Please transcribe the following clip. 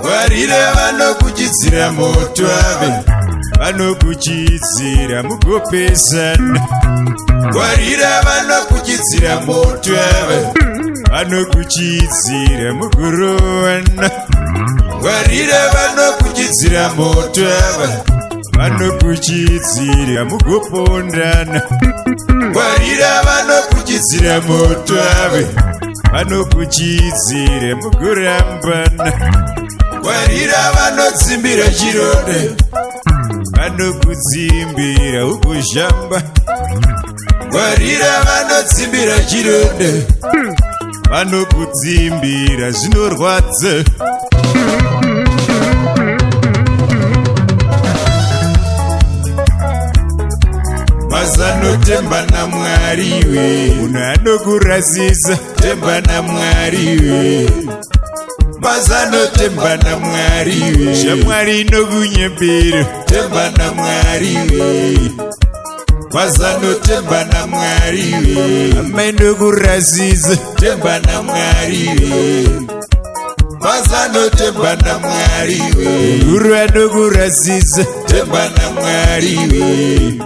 Ngwarira vanokuchidzira moto ave, vanokuchidzira mugopesana. Ngwarira vanokuchidzira moto ave, vanokuchidzira mukurovana. Ngwarira vanokuchidzira moto ava, vanokuchidzira mugopondana. Ngwarira vanokuchidzira moto ave, vanokuchidzira mugurambana. Ngwarira vanodzimbira chironda, vanokudzimbira ukuzhamba. Ngwarira vanodzimbira chironda, vanokudzimbira zvinorwadza. Mazano temba naMwari we, munhu anokurasisa temba naMwari we. Mazano temba naMwari we, shamwari inokunyepera temba naMwari we. Mazano temba naMwari we, hama inokurasisa temba naMwari we. Mazano temba naMwari we, guru anokurasisa temba naMwari we.